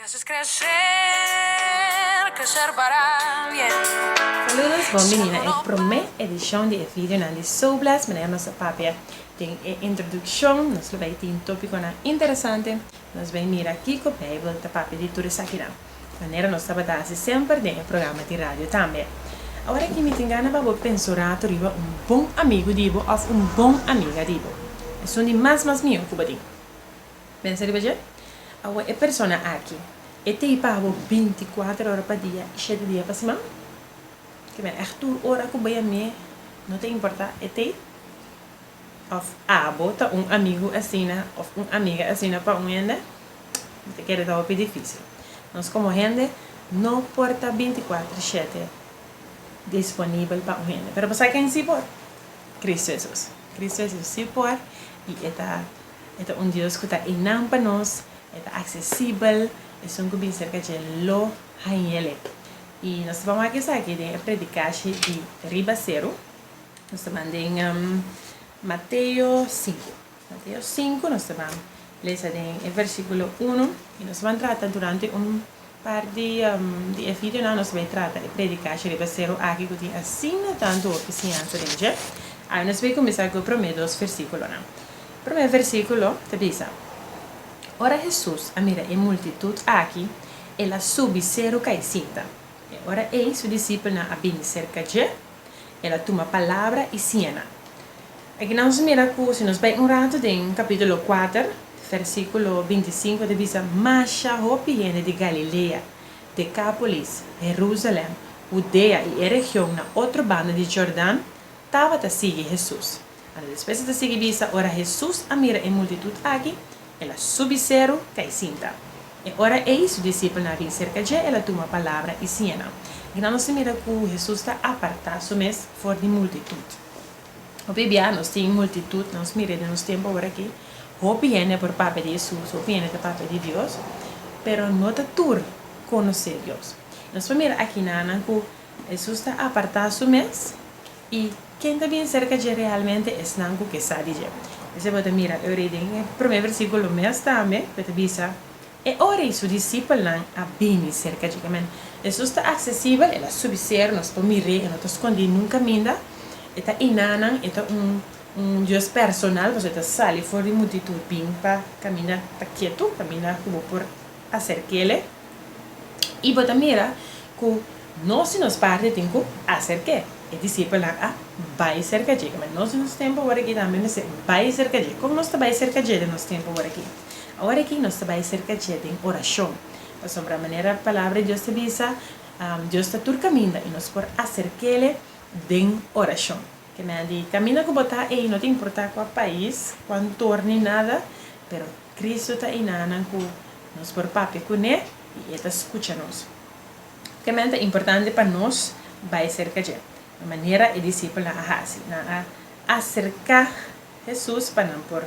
Eso es crecer, crecer para bien. Saludos, bon bini na e prome edishon di e videonan di Sobless. Manera nos a papia den e introdukshon, nos lo bai tin topikonan interesante. Nos bai mira kiko Beibel ta papia di tur esakinan, manera nos tabata hasi semper den e programa di radio tambe. Awor aki mi tin gana pa bo pensa un rato riba un bon amigu di bo òf un bon amiga di bo, esun di mas mas mihó ku bo tin. Pensa riba dje? Awor e persona aki, e t'ei pa bo binti kuater ora pa dia i shete dia pa siman? Kimen ègt tur ora ku bo yam'é no ta importá, e t'ei? Òf abo ta un amigu asina òf un amiga asina pa un hende? Mi ta kere ta hopi difísil. Nos komo hende no por ta binti kuater shete disponibel pa un hende. Pero bo sa ken sí por? Cristo Hesus. Cristo Hesus sí por i e ta E ta un Dios ku ta einan pa nos, e ta aksesibel, esun ku bin serka dje lo hañ'el. I nos ta ban wak esaki den e predikashi di riba seru. Nos ta ban den Mateo sinku. Mateo sinku nos ta ban lesa den e versíkulo unu i nos ta ban trata durante un par di di e videonan nos ta bai trata e predikashi riba seru aki ku tin asina tantu hopi siñansa den dje. Awe nos ta bai kuminsá ku e promé dos versíkulonan. Promé versíkulo ta bisa, Ora Hesus a mira e multitut aki, el a subi seru kai sinta. E ora ei su disipelnan a bini serka dje, el a tuma palabra i siña nan. Aki nos mira ku si nos bai un ratu den kapítulo kuater, versíkulo bintisinku ta bisa, Masha hopi hende di Galilea, Dekápolis, Herúsalèm, Hudea i e region na otro banda di Jordan tabata sigui Hesus. Anto despues e ta sigui bisa, Ora Hesus a mira e multitut aki, el a subi seru kai sinta. E ora ei su disipelnan a bin serka dje, el a tuma palabra i siña nan. Akinan nos ta mira ku Hesus ta apartá su mes for di multitut. Hopi bia nos tin multitut, nos mira den nos tempu awor aki, hopi hende por papia di Hesus, hopi hende ta papia di Dios, pero no ta tur konosé Dios. Nos por mira akinanan ku Hesus ta apartá su mes I ken ta bin serka dje realmente? Esnan ku ke sa di dje. Esei bo ta mira e ora ei den e promé versíkulo mes tambe, ku e ta bisa, E ora ei su disipelnan a bini serka dje. Amen. Hesus ta aksesibel, el a subi seru, nos por mir'é, e no ta skondí nunka minda. E ta inanan, e ta un un Dios personal, pasobra e ta sali for di multitut bin pa kaminda ta ketu, kaminda ku bo por aserk'el. I bo ta mira ku nos di nos parti tin ku aserk'é. E disipelnan a bai serka dje. Ma nos di nos tempu awor aki tambe mester bai serka dje. Kon nos ta bai serka dje den nos tempu awor aki? Awor aki nos ta bai serka dje den orashon. Pasobra manera Palabra di Dios ta bisa, Dios ta tur kaminda i nos por aserk'El den orashon. Ke mea di kaminda ku bo ta ei no ta importá kua pais, kua ntor ni nada, pero Cristo ta einanan ku nos por papia kuné i e ta skucha nos. Ke men ta importante pa nos bai serka dje? Na manera e disipelnan a hasi. Nan a aserká Hesus pa nan por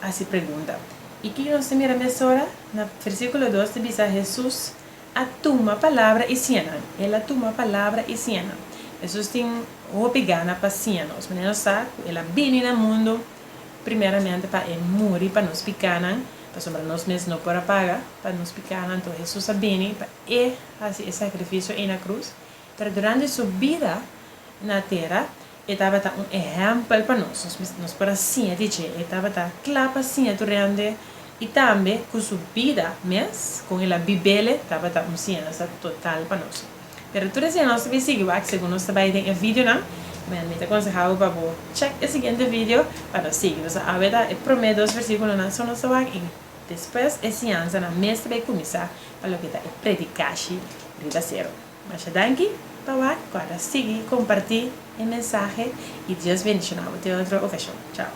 hasi pregunta. I kiko nos ta mira mesora? Na versíkulo dos ta bisa Hesus a tuma palabra i siña nan. El a tuma palabra i siña nan. Hesus tin hopi gana pa siña nos. Manera nos sa ku el a bini na mundu primeramente pa e muri pa nos pikánan, pasobra nos mes no por a paga pa nos pikánan. Anto Hesus a bini pa e hasi e sakrifisio ei na krus. Pero durante su bida na tera, e tabata un ehèmpel pa nos. Nos por a siña di dje. E tabata kla pa siña tur hende i tambe ku su bida mes, kon el a bib'el, tabata un siñansa total pa nos. Pero tur esei nos ta bin sigui wak segun nos ta bai den e videonan. Mi ta konsehá bo pa bo chèk e siguiente video pa nos sigui. Nos awe ta e promé dos versíkulonan so nos ta wak i despues e siñansanan mes ta bai kuminsá pa loke ta e predikashi riba seru. Masha danki pa wak ku a ta sigui kompartí e mensahe i Dios bendishoná bo te otro okashon. Chao.